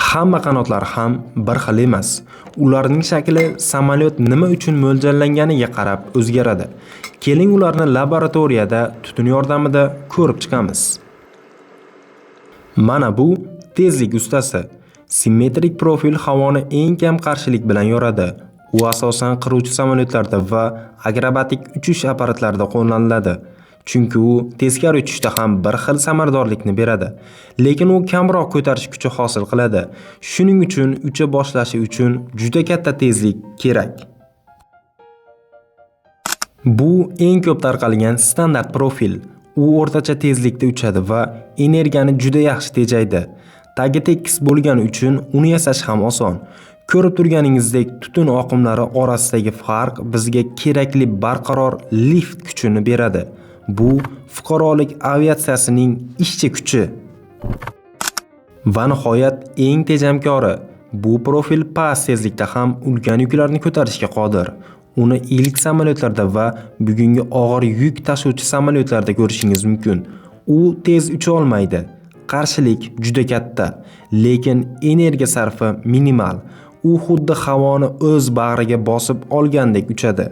Hamma qanotlar ham bir xil emas. Ularning shakli samolyot nima uchun mo'ljallanganiga qarab o'zgaradi. Keling, ularni laboratoriyada tutun yordamida ko'rib chiqamiz. Mana bu tezlik ustasi. Simmetrik profil havoni eng kam qarshilik bilan yoradi. U asosan qiruvchi samolyotlarda va akrobatik uchish apparatlarida qo'llaniladi. Chunki u teskari uchishda ham bir xil samaradorlikni beradi. Lekin u kamroq ko'tarish kuchi hosil qiladi. Shuning uchun ucha boshlashi uchun juda katta tezlik kerak. Bu eng ko'p tarqalgan standart profil. U o'rtacha tezlikda uchadi va energiyani juda yaxshi tejaydi. Tagi tekis bo'lgani uchun uni yasash ham oson. Ko'rib turganingizdek, tutun oqimlari orasidagi farq bizga kerakli barqaror lift kuchini beradi. Bu fuqarolik aviatsiyasining ishchi kuchi. Va nihoyat eng tejamkori. Bu profil past tezlikda ham ulkan yuklarni ko'tarishga qodir. Uni ilk samolyotlarda va bugungi og'ir yuk tashuvchi samolyotlarda ko'rishingiz mumkin. U tez ucha olmaydi. Qarshilik juda katta, lekin energiya sarfi minimal. U xuddi havoni o'z bag'riga bosib olgandek uchadi.